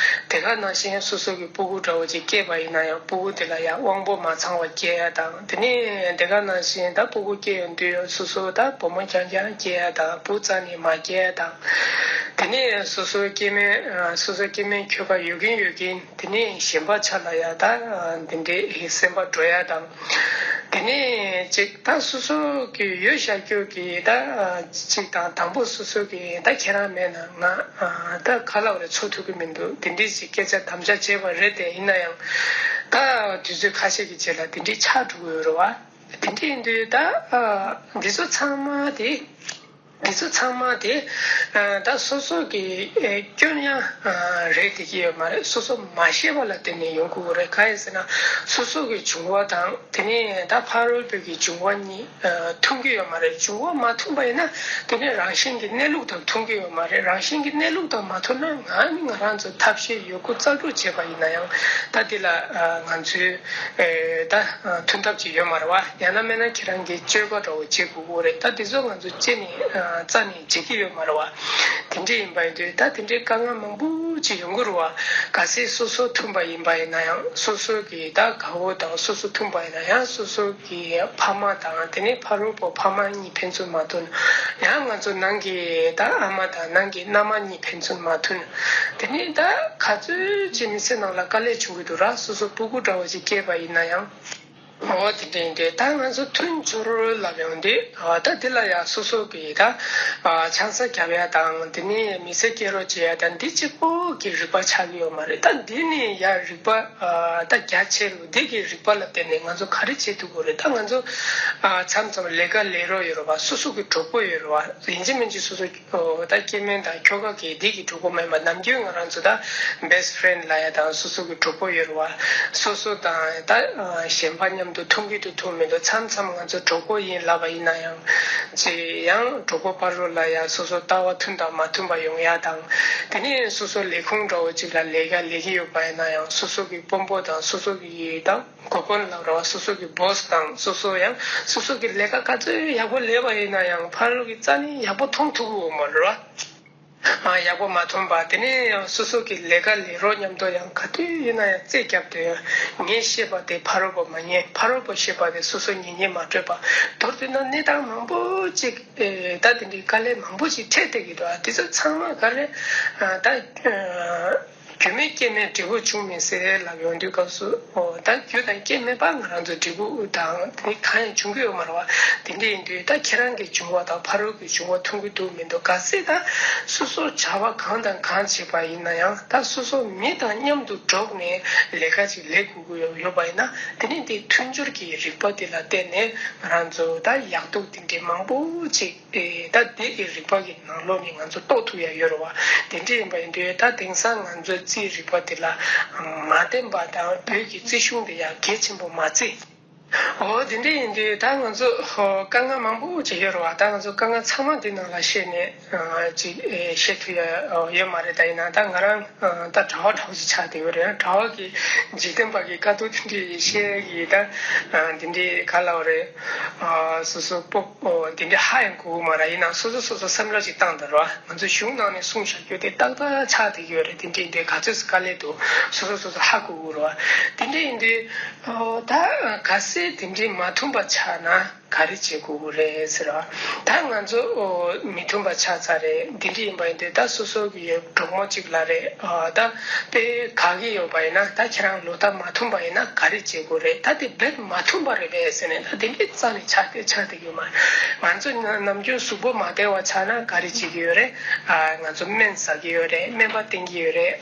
དེ་ག་ནང་བཞིན་སོ་སོ་གི་སྤུ་གུ་འདྲ་བོ་ཅིག་སྐྱེས་པ་ཡིན་ན་ཡང་སྤུ་གུ་དེ་ལ་ཡང་དབང་པོ་མ་ཚང་བ་སྐྱེ་ཡ་དང་། དེ་ནས་དེ་ག་ནང་བཞིན་ད་སྤུ་གུ་སྐྱེ་ཡོང་དུས་སོ་སོ་ད་བུ་མོ་རྐྱང་རྐྱང་སྐྱེ་ཡ་དང་བུ་རྩ་ནས་མ་སྐྱེ་ཡ་དང་། དེ་ནས་སོ་སོ་སྐྱེ་དམན་ཨ་སོ་སོ་སྐྱེ་དམན་ཁྱོ་ག་ཡོད་ཀྱིན་ཡོད་ཀྱིན་དེ་ནས་གཞན་པ་ཆ་ལ་ཡ་ད་འདི་འདྲའི་སེམས་པ་འགྲོ་ཡ་དང་། དེ་ནས་ཅིག་ད་སོ་སོ་གི་ཡོད་བཞག་རྒྱུ་གི་ད་ཅིག་དང་དང་པོ་སོ་སོ་གི་ད་ཁྱེད་རང་མེད་ན་ང་ད་ག་ལ་བ་རེ་འཚོ་ཐུབ་ཀྱི་མི་འདུག་དེ་འདྲའི་ཅིག་སྐད་ཆ་དམ་བཅའ་བྱས་པ་རེད་དེ། ཡིན་ན་ཡང་ད་དུས་ཚོད་ཁ་ཤས་ཀྱི་རྗེས་ལ་དེ་འདྲའི་ཆགས་འགྲོ་གི་ཡོད་རེད་བ། དེ་འདྲ་ཡིན་དུས་ད་འདི་ཚོ་ཚང་མ་དེ། འདི་ཚོ་ཚང་མ་དེ་ཨ་ད་སོ་སོ་གི་ཨེ་སྐྱོན་ཡང་ཨ་རེད་བསྡད་ཀྱི་ཡོད་མ་རེད། སོ་སོ་མ་ཤེས་པ་ལ་བརྟེན་ནས་ཡོང་གི་ཡོད་རེད། གང་ཡིན་ཟེར་ན་སོ་སོ་གི་འབྱུང་བ་དང་དེ་ནས་ད་ཕ་རོལ་པོ་གི་འབྱུང་བ་གཉིས་ཨ་མཐུན་གྱི་ཡོད་མ་རེད། འབྱུང་བ་མ་མཐུན་པ་ཡིན་ན་དེ་ནས་རང་བཞིན་གྱི་གནས་ལུགས་དང་མཐུན་གྱི་ཡོད་མ་རེད། རང་བཞིན་གྱི་གནས་ལུགས་དང་མ་མཐུན་ན་ང་ནི་ང་རང་ཚོ་ཐབས་ཤེས་ཡོད་རྒུ་རྩལ་སྤྲུགས་བྱས་པ་ཡིན་ན་ཡང་ད་དེ་ལ་ཨ་ང་ཚོའི་ཨེ་ད་མཐུན་ཐབས་ཅིག་ཡོད་མ་རེད་བ། ཡང་ན་མིན་ན་ཁྱེད་རང་གིས་སྤྱོད་པ་འདྲ་བོ་བྱེད་དགོས་ཀྱི་རེད། ད་དེ་ཚོ་ང་ཚོ་ཅི་ནས་རྩ་ནས་བྱེད་ཀྱི་ཡོད་མ་རེད་བ། དེ་འདྲ་ཡིན་པ་ཡིན་དུས་ད་དེ་འདྲའི་དཀའ་ངལ་མང་པོ་ཅིག་ཡོང་གི་རེད་བ། གལ་སྲིད་སོ་སོ་མཐུན་པ་ཡིན་པ་ཡིན་ན་ཡང་སོ་སོ་གི་ད་དགའ་བོ་དང་སོ་སོ་མཐུན་པ་ཡིན་ན་ཡང་སོ་སོ་གི་ཕ་མ་དང་དེ་ནས་ཕ་རོལ་པོ་ཕ་མ་གཉིས་ཕན་ཚུན་མ་མཐུན། ཡང་ང་ཚོ་ནང་གི་ད་ཨ་མ་དང་ནང་གི་མནའ་མ་གཉིས་ཕན་ཚུན་མ་མཐུན། དེ་ནས་ད་ག་ཚོད་ཅིག་མི་ཚེ་ནང་ལ་དཀའ་ལས་བྱུང་གི་འདུག་ར། སོ་སོ་སྤུ་གུ་འདྲ་བོ་ཅིག་སྐྱེས་པ་ཡིན་ན་ཡང་། འོ་དེ་འདྲ་ཡིན་དུས་ད་ང་ཚོ་མཐུན་སྦྱོར་ལབ་ཡོང་དུས་ད་འདི་ལ་ཡང་སོ་སོ་གི་ད་ཆང་ས་རྒྱབ་ཡ་དང་དེ་ནས་མི་ཚེ་སྐྱེལ་རོགས་བྱེད་ཡ་དང་འདི་གཅིག་པོ་གི་རིག་པ་ཆགས་ཀྱི་ཡོད་མ་རེད། ད་འདི་ནས་ཡར་རིག་པ་ད་རྒྱ་ཆེ་རུ་འདི་གི་རིག་པ་ལ་བརྟེན་ནས་ང་ཚོ་ག་རེ་བྱེད་ཐུབ་དགོས་རེད། ད་ང་ཚོ་མཚམས་མཚམས་ལས་ཀ་ལས་རོགས་ཡོད་རེད་བ། སོ་སོ་གི་གྲོགས་པོ་ཡོད་རེད་བ། ཡིན་གཅིག་མིན་གཅིག་སོ་སོ་ད་སྐྱེ་དམན་དང་ཁྱོ་ག་གི་འདི་གི་གྲོགས་པོ་མེད་པ། ནམ་རྒྱུན་ང་རང་ཚོ་ད་best friend་ལབ་ཡ་དང་སོ་སོ་གི་གྲོགས་པོ་ཡོད་རེད་བ། སོ་སོ་དང་ད་གཞན་པ་མཉམ་དུ་མཐུན་གྱི་འདུག་མཐུན་མི་འདུག་མཚམས་མཚམས་ང་ཚོ་གྲོགས་པོ་ཡིན་ལབ་པ་ཡིན་ན་ཡང་ཅི་ཡང་གྲོགས་པོ་བར་རོ་ལ་ཡང་སོ་སོ་ལྟ་བ་མཐུན་དང་མ་མཐུན་པ་ཡོང་ཡ་དང་། དེ་ནས་སོ་སོ་ལས་ཁུངས་འདྲ་བོ་ཅིག་ལ་ལས་ཀ་ལས་ཀྱི་ཡོད་པ་ཡིན་ན་ཡང་སོ་སོ་གི་དཔོན་པོ་དང་སོ་སོ་གི་ད་གོ་དཔོན་ལབ་ར་བ། སོ་སོ་གི་boss་དང་སོ་སོ་ཡང་སོ་སོ་གི་ལས་ཀ་ག་ཚོད་ཡག་པོ་ལས་པ་ཡིན་ན་ཡང་ཕ་རོལ་གི་རྩ་ནས་ཡག་པོ་མཐོང་ཐུབ་ཀྱི་ཡོད་མ་རེད་བ། ཨ་ཡག་པོ་མ་མཐོང་པ། དེ་ནས་ཡང་སོ་སོ་གི་ལས་ཀ་ལས་རོགས་མཉམ་དུ་ཡང་ག་དུས་ཡིན་ན་ཡང་རྩེ་བརྒྱབ་སྟེ་ངས་བཤད་པ་དེ་ཕ་རོལ་པོ་མ་ཉན། ཕ་རོལ་པོ་བཤད་པ་དེ་སོ་སོ་ཉན་ཉན་མ་སྤྲོད་པ། མདོར་བསྡུས་ན་གནས་སྟངས་མང་པོ་ཅིག་ཨེ་ད་དེ་འདྲའི་དཀའ་ལས་མང་པོ་ཅིག་འཕྲད་བསྡད་ཀྱི་འདུག་ཨ་དེ་ཚོ་ཚང་མ་ག་རེ་ཨ་ད་ཨ། རྒྱུ་མེད་རྐྱེན་མེད་འབྲས་བུ་འབྱུང་མི་སྲིད་ལབ་ཡོང་དུས་སྐབས་སུ། ཨོ་ད་རྒྱུ་དང་རྐྱེན་མེད་པ་ང་རང་ཚོ་འབྲས་བུ་དང་དེ་གང་ཡང་འབྱུང་གི་ཡོད་མ་རེད་བ། དེ་འདྲ་ཡིན་དུས་ད་ཁྱེད་རང་གི་འབྱུང་བ་དང་ཕ་རོལ་གྱི་འབྱུང་བ་མཐུན་གྱི་འདུག་མི་འདུག་གལ་སྲིད་ད་སོ་སོ་བྱ་བ་གང་དང་གང་བྱེད་པ་ཡིན་ན་ཡང་ད་སོ་སོ་མི་དང་མཉམ་དུ་འགྲོགས་ནས་ལས་ཀ་ཅིག་ལས་དགོས་ཀྱི་ཡོད་ཡོད་པ་ཡིན་ན་དེ་ནི་དེ་མཐུན་སྦྱོར་གྱི་རིག་པ་དེ་ལ་བརྟེན་ནས་ང་རང་ཚོ་ད་ཡག་སྡུག་དེ་འདྲའི་མང་པོ་ཅིག་ཨེ་ད་དེ་གི་རིག་པ་གི་ནང་ལོགས་ནས་ང་ཚོ་རྟོགས་ཐུབ་ཡ་ཡོད་རེད་བ། དེ་འདྲ་ཡིན་པ་ཡིན་དུས་ད་དེང་སང་ང་ཚོའི་རྩིས་རིག་པ་དེ་ལ་མ་བརྟེན་པ་དང་བོད་ཀྱི་རྩིས་གཞུང་དེ་ཡང་གལ་ཆེན་པོ་མ་བརྩི། འོ་དེ་འདྲ་ཡིན་དུས་ད་ང་ཚོ་ཧོ་དཀའ་ངལ་མང་པོ་ཅིག་ཡོད་རེད་བ། ད་ང་ཚོ་དཀའ་ངལ་ཚང་མ་འདི་ནང་ལ་བཤད་ནས་ཅིག་བཤད་ཐུབ་ཡ་ཡོད་མ་རེད། ད་ཡིན་ན་ད་ང་རང་ད་གྲྭ་བ་གྲྭ་བ་ཅིག་ཆགས་བསྡད་ཡོད་རེད། གྲྭ་བ་གི་འཇིག་རྟེན་པ་གི་དཀའ་སྡུག་དེ་འདྲ་བཤད་ཡ་གི་ད་དེ་འདྲ་ག་ལབ་རེད། སོ་སོ་སྤོབས་འོ་དེ་འདྲ་ཧ་ཡང་གོ་གི་མ་རེད། ཡིན་ནའང་སོ་སོ་སོ་སོ་བསམ་བློ་ཞིག་བཏང་དང་རོ། ང་ཚོ་གཞུང་ནང་ནས་གསུངས་བཞག་རྒྱུ་དེ་ཏག་ཏག་ཆགས་བསྡད་ཀྱི་ཡོད་རེད། དེ་འདྲ་ཡིན་དུས་ག་ཚོད་སུ་དཀའ་ལས་འདུག་སོ་སོ་སོ་སོ་ཧ་གོ་གི་རོ། དེ་འདྲ་ཡིན་དུས་ཨོ་ད་གལ་སྲིད་དེ་འདྲ་མ་མཐུན་པ་ཆགས་ན་ག་རེ་བྱེད་དགོས་ཀྱི་རེད་ཟེར་རོ། ད་ང་ཚོ་ཨོ་མི་མཐུན་པ་ཆགས་ཚར་རེད། དེ་འདྲ་ཡིན་པ་ཡིན་དུས་ད་སོ་སོ་གི་གྲོགས་མོ་གཅིག་ལ་རེད། ཨོ་ད་དཔེ་དགའ་གི་ཡོད་པ་ཡིན་ན་ད་ཁྱེད་རང་ལོ་ད་མ་མཐུན་པ་ཡིན་ན་ག་རེ་བྱེད་དགོས་རེད། ད་དེ་རྦད་མ་མཐུན་པ་རེད་པས་ཟེར་ནས་ད་དེ་འདྲའི་རྩ་ནས་ཆགས་ཏེ་ཆགས་བསྡད་ཀྱི་ཡོད་མ་རེད། ང་ཚོ་ནམ་རྒྱུན་གཟུགས་པོ་མ་བདེ་བ་ཆགས་ན་ག་རེ་བྱེད་ཀྱི་ཡོད་རེད། ཨ་ང་ཚོ་སྨན་ཟ་གི་ཡོད་རེད། སྨན་པ་བསྟེན་གྱི་ཡོད་རེད།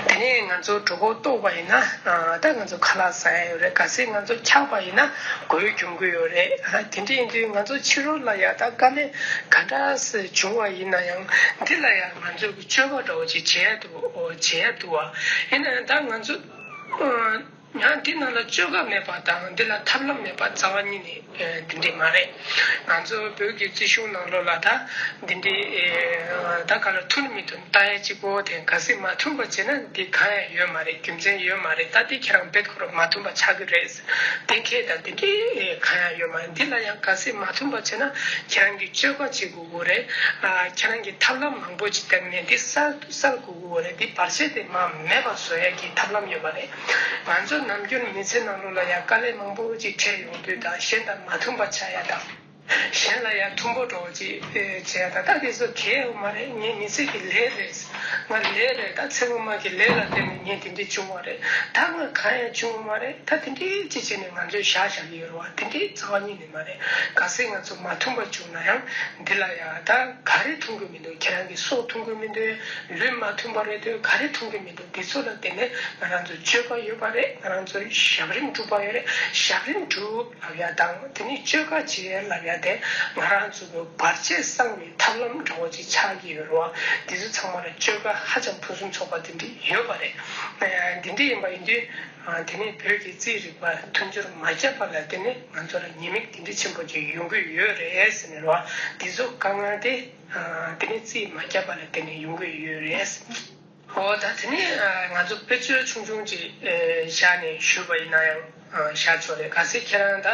དེ་ནས་ང་ཚོ་གྲོད་ཁོག་ལྟོགས་པ་ཡིན་ན་ཨ་ད་ང་ཚོ་ཁ་ལག་ཟ་ཡ་ཡོད་རེད། གལ་སྲིད་ང་ཚོ་འཁྱགས་པ་ཡིན་ན་གོས་གྱོན་གི་ཡོད་རེད། ཨ་དེ་འདྲ་ཡིན་དུས་ང་ཚོ་ཕྱི་རོལ་ལ་ཡ་ད་དཀའ་ལས་ག་འདྲ་སེ་བྱུང་བ་ཡིན་ན་ཡང་འདི་ལ་ཡ་ང་ཚོ་གི་སྤྱོད་པ་འདྲ་བོ་ཅིག་བྱེད་ཡ་འདུག་ཨོ་བྱེད་ཡ་འདུག་བ། ཡིན་ན་ཡང་ད་ང་ཚོ་ཨ། ཡང་འདི་ནང་ལ་སྤྱོད་ཀ་མེད་པ་དང་འདི་ལ་ཐབས་ལམ་མེད་པ་རྩ་བ་ཉིད་ནས་འདི་འདྲས་མ་རེད། ང་ཚོ་བོད་ཀྱི་རྩིས་གཞུང་ནང་ལོགས་ལ་ད་འདི་འདྲས་ད་ག་ལ་མཐུན་མི་མཐུན་ལྟ་ཡ་གཅིག་པོ་དེ་གལ་སྲིད་མ་མཐུན་པ་བྱས་ན་འདི་གང་ཡང་ཡོད་མ་རེད། རྒྱུ་མཚན་ཡོད་མ་རེད། ད་འདི་ཁྱེད་རང་རྦད་ཁོ་རང་མ་མཐུན་པ་ཆགས་ཀྱི་རེད། གཏན་འཁེལ་དང་འདི་འདྲས་གང་ཡང་ཡོད་མ་རེད། འདི་ལ་ཡང་གལ་སྲིད་མ་མཐུན་པ་བྱས་ན་ཁྱེད་རང་གི་སྤྱོད་ཀ་བྱེད་དགོས་དགོས་རེད། ཁྱེད་རང་གི་ཐབས་ལམ་མང་པོ་ཅིག་བཏོན་ནས་འདི་གསར་དུ་གསར་དགོས་དགོས་རེད། འདི་བར་ཆད་དེ་མ་མེད་པ་བཟོ་ཡ་གི་ཐབས་ལམ་ཡོད་པ་རེད། ང་ཚོ་ནམ་རྒྱུན་མི་ཚེ་ནང་ལོགས་ལ་ཡང་དཀའ་ལས་མང་པོ་ཅིག་འཕྲད་ཡོང་དུས་དང་གཞན་དང་མ་མཐུན་པ་ཆགས་ཡ་དང་། གཞན་ལ་ཡང་མཐུན་པོ་འགྲོ་ཅིག་བྱས་ཡ་དང་། ད་དེ་ཚོ་གལ་ཡོད་མ་རེད། ངའི་མི་ཚེ་གི་ལས་རེད། ང་ལས་རེད། ད་ཚེ་སྔོན་མ་གི་ལས་ལ་བརྟེན་ནས་ངས་དེ་འདྲས་བྱུང་བ་རེད། ད་ང་གང་ཡང་བྱུང་བ་མ་རེད། ད་དེ་འདྲས་ཅིག་བྱས་ནས་ང་ཚོས་བཞག་བཞག་གི་ཡོད་རེད་བ། དེ་འདྲས་རྩ་བ་ཉིད་ནས་མ་རེད། གལ་སྲིད་ང་ཚོ་མ་མཐུན་པ་བྱུང་ན་ཡང་འདི་ལ་ཡང་ད་ག་རེ་མཐུན་གི་མི་འདུག་ཁྱེད་རང་གི་སྲོག་མཐུན་གི་མི་འདུག་ལུས་མ་མཐུན་པ་རེད་འདུག་ག་རེ་མཐུན་གི་མི་འདུག་འདི་ཚོ་ལ་བརྟེན་ནས་ང་རང་ཚོ་སྤྱོད་པ་ཡོད་པ་རེད། ང་རང་ཚོ་ཞབས་རིམ་སྒྲུབ་པ་ཡོད་རེད། ཞབས་རིམ་སྒྲུབ་ལབ་ཡ་དང་དེ་ནས་སྤྱོད་ཀ་བྱེད་ལབ་ཡ་དེ་ང་རང་ཚོ་གི་བར་ཆད་སངས་པའི་ཐབས་ལམ་འདྲ་བོ་ཅིག་ཆགས་ཀྱི་ཡོད་རེད་བ། འདི་ཚོ་ཚང་མ་ལ་སྤྱོད་ཀ་ཧ་ཅང་ཕུན་སུམ་ཚོགས་པ་དེ་འདྲ་ཡོད་པ་རེད། འདི་འདྲ་ཡིན་པ་ཡིན་དུས་དེ་ནས་བོད་ཀྱི་རྩིས་རིག་པ་མཐུན་སྦྱོར་མ་བརྒྱབ་པ་ལ་བརྟེན་ནས་ང་ཚོ་ལ་ཉེས་དམིགས་དེ་འདྲ་ཆེན་པོ་ཅིག་ཡོང་གི་ཡོད་རེད་ཟེར་ནས་རེད་བ། འདི་ཚོ་དཀའ་ངལ་དེ་དེ་ནས་རྩིས་མ་བརྒྱབ་པ་ལ་བརྟེན་ནས་ཡོང་གི་ཡོད་རེད། འོ་ད་དེ་ནས་ང་ཚོ་དཔེ་མཚོན་ཆུང་ཆུང་ཅིག་བཞག་ནས་ཞུས་པ་ཡིན་ན་ཡང་བཞག་ཆོག་རེད། གལ་སྲིད་ཁྱེད་རང་ད་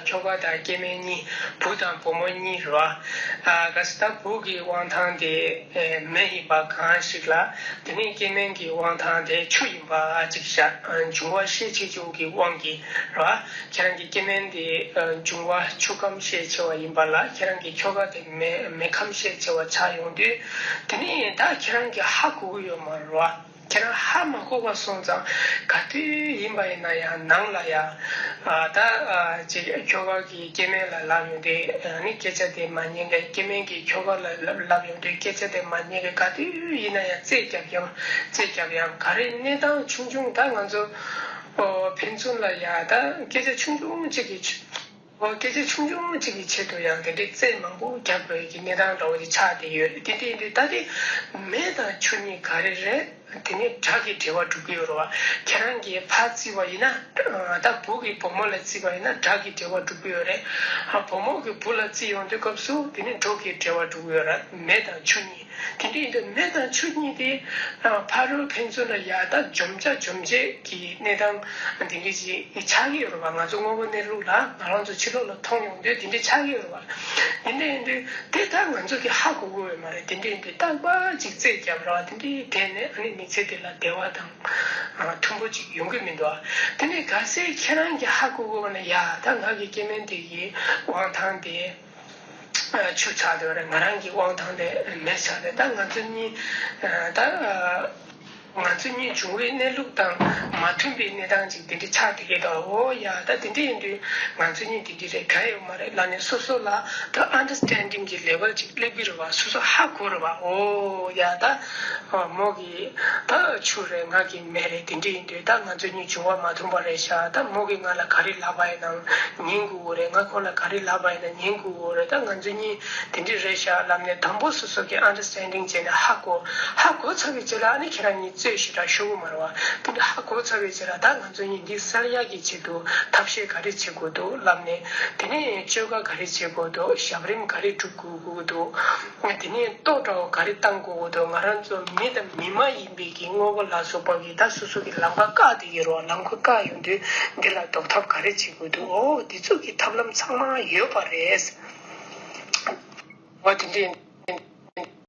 ཁྱོ་ག་དང་སྐྱེ་དམན་གཉིས་བུ་དང་བུ་མོ་གཉིས་རེད་བ། གལ་སྲིད་ད་བུ་གི་དབང་ཐང་དེ་མེ་ཡིན་པ་གང་ཞིག་ལ་དེ་ནས་སྐྱེ་དམན་གྱི་དབང་ཐང་དེ་ཆུ་ཡིན་པ་ཅིག་བཞག་འབྱུང་བ་ཤས་ཆེ་ཆུང་གི་དབང་གིས་རེད་བ། ཁྱེད་རང་གི་སྐྱེ་དམན་དེ་འབྱུང་བ་ཆུ་ཁམས་ཤས་ཆེ་བ་ཡིན་པ་ལ་ཁྱེད་རང་གི་ཁྱོ་ག་དེ་མེ་མེ་ཁམས་ཤས་ཆེ་བ་ཆགས་ཡོང་དུས་དེ་ནས་ད་ཁྱེད་རང་གི་ཧ་གོ་གི་ཡོད་མ་རེད་བ། ཁྱེད་རང་ཧ་མ་གོ་བ་སོང་ཙང་ག་དུས་ཡིན་པ་ཡིན་ན་ཡང་ནང་ལ་ཡང་ཨ་ད་ཨ་ཅིག་ཁྱོ་ག་གི་སྐྱེ་དམན་ལ་ལབ་ཡོང་དུས་ཨ་ནི་སྐད་ཆ་དེ་མ་ཉན་མཁན། སྐྱེ་དམན་གྱིས་ཁྱོ་ག་ལ་ལབ་ལབ་ཡོང་དུས་སྐད་ཆ་དེ་མ་ཉན་མཁན། ག་དུས་ཡིན་ན་ཡང་རྩོད་རྒྱབ་ཡང་རྩོད་རྒྱབ་ཡང་ག་རེ་གནས་སྟངས་ཆུང་ཆུང་ད་ང་ཚོ་ཨོ་ཕན་ཚུན་ལ་ཡང་ད་སྐད་ཆ་ཆུང་ཆུང་གཅིག་གིས་ཆུ། འོ་སྐད་ཆ་ཆུང་ཆུང་གཅིག་གི་ཆེད་དུ་ཡང་དེ་འདྲའི་རྩོད་མང་པོ་རྒྱབ་དགོས་ཀྱི་གནས་སྟངས་འདྲ་བོ་ཞིག་ཆགས་བསྡད་ཡོད་རེད། དེ་འདྲ་ཡིན་དུས་ད་དེ་མེ་དང་ཆུ་གཉིས་ག་རེ་རེད། དེ་ནི་དགྲ་གི་འབྲེལ་བ་གྲུབ་ཀྱི་ཡོད་རེད་བ། ཁྱེད་རང་གིས་ཕར་བརྩིས་པ་ཡིན་ན་ད་བུ་གིས་བུ་མོ་ལ་བརྩིས་པ་ཡིན་ན་དགྲ་གི་འབྲེལ་བ་གྲུབ་ཀྱི་ཡོད་རེད། ཨ་བུ་མོ་གིས་བུ་ལ་བརྩིས་ཡོང་དུས་སྐབས་སུ་དེ་ནི་འགྲོ་གི་འབྲེལ་བ་གྲུབ་ཀྱི་ཡོད་རེད། མེ་དང་ཆུ་གཉིས། དེ་འདྲ་ཡིན་དུས་མེ་དང་ཆུ་གཉིས་དེ་ཕ་རོལ་ཕན་ཚུན་ལ་ཡ་ད་འཇོམས་བྱ་འཇོམས་བྱེད་ཀྱི་གནས་སྟངས་དེ་འདྲ་ཞིག་ཆགས་ཀྱི་ཡོད་རེད་བ། ང་ཚོ་དངོས་པོ་གནས་ལུགས་ལ་ང་རང་ཚོ་ཕྱི་ལོགས་ལ་མཐོང་ཡོང་དུས་དེ་འདྲ་ཆགས་ཀྱི་ཡོད་རེད་བ། དེ་འདྲ་ཡིན་དུས་དེ་ད་ང་ཚོ་གི་ཧ་གོ་གི་ཡོད་མ་རེད། དེ་འདྲ་ཡིན་དུས་རྟག་པར་ཅིག་རྩོད་རྒྱབ་ར་བ་དེ་འདྲ་བསྡད་ནས་ཨ་ནི་མི་ཚེ་དེ་ལ་བདེ་བ་དང་མཐུན་པོ་ཅིག་ཡོང་གི་མི་འདུག་བ། དེ་ནས་གལ་སྲིད་ཁྱེད་རང་གི་ཧ་གོ་གི་ཡོད་ན་ཡ་ད་ང་གི་སྐྱེ་དམན་དེ་གི་དབང་ཐང་དེ། ཆུ་ཆགས་དེ་བ་རེད། ང་རང་གི་དབང་ཐང་དེ་མེ་ཆགས་དེ་ད་ང་ཚོ་གཉིས་ད་ང་ཚོ་གཉིས་བྱུང་བའི་གནས་ལུགས་དང་མ་མཐུན་པའི་གནས་སྟངས་ཅིག་དེ་འདྲ་ཆགས་བསྡད་ཀྱི་འདུག་འོ་ཡ་ད་དེ་འདྲ་ཡིན་དུས་ང་ཚོ་གཉིས་དེ་འདྲ་རེད་ག་ཡོད་མ་རེད་ལབ་ནས་སོ་སོ་ལ་ད་ཨན་ཌར་སི་ཊན་ཌིང་གི་ལེ་ཝལ་ཅིག་སླེབས་ཀྱི་རེད་བ། སོ་སོ་ཧ་གོ་རེད་བ། འོ་ཡ་ད་མོ་གི་ད་ཆུ་རེད་ང་གི་མེ་རེད། དེ་འདྲ་ཡིན་དུས་ད་ང་ཚོ་གཉིས་བྱུང་བ་མ་མཐུན་པ་རེད་ཤག་ད་མོ་གིས་ང་ལ་ག་རེ་ལབ་པ་ཡིན་ནའང་ཉན་དགོས་ཀྱི་རེད། ང་ཁོ་ལ་ག་རེ་ལབ་པ་ཡིན་ན་ཉན་དགོས་ཀྱི་རེད། ད་ང་ཚོ་གཉིས་དེ་འདྲ་རེད་ཤག་ལབ་ནས་དང་པོ་སོ་སོ་གི་ཨན་ཌར་སི་ཊན་ཌིང་བྱས་ནས་ཧ་གོ། ཧ་གོ་ཚར་བའི་རྗེས་ལ་ཨ་ནི་ཁྱེད་རང་གཉིས་རྩོད་ཞེ་དྲག་ཤོར་གི་མ་རེད་བ། དེ་འདྲ་ཧ་གོ་ཚར་བའི་རྗེས་ལ་ད་ང་ཚོ་གཉིས་འདི་སེལ་ཡག་གི་ཆེད་དུ་ཐབས་ཤེས་ག་རེ་བྱེད་དགོས་འདུག་ལབ་ནས། དེ་ནས་བཅོས་ཁ་ག་རེ་བྱེད་དགོས་འདུག་ཞབས་རིམ་ག་རེ་སྒྲུབ་དགོས་དགོས་འདུག་དེ་ནས་ལྟོ་འདྲ་བོ་ག་རེ་བཏང་དགོས་འདུག་ང་རང་ཚོ་མི་དང་མི་མ་ཡིན་པའི་གི་དངོས་པོ་ལ་སོགས་པ་གི་ད་སོ་སོ་གི་ལམ་ཁ་བཀག་བསྡད་ཀྱི་རེད་བ། ལམ་ཁ་བཀག་ཡོང་དུས་འདི་ལ་ཟློག་ཐབས་ག་རེ་བྱེད་དགོས་འདུག་འོ་འདི་ཚོ་གི་ཐབས་ལམ་ཚང་མ་ཡོད་པ་རེད། འོ་དེ་འདྲ་ཡིན།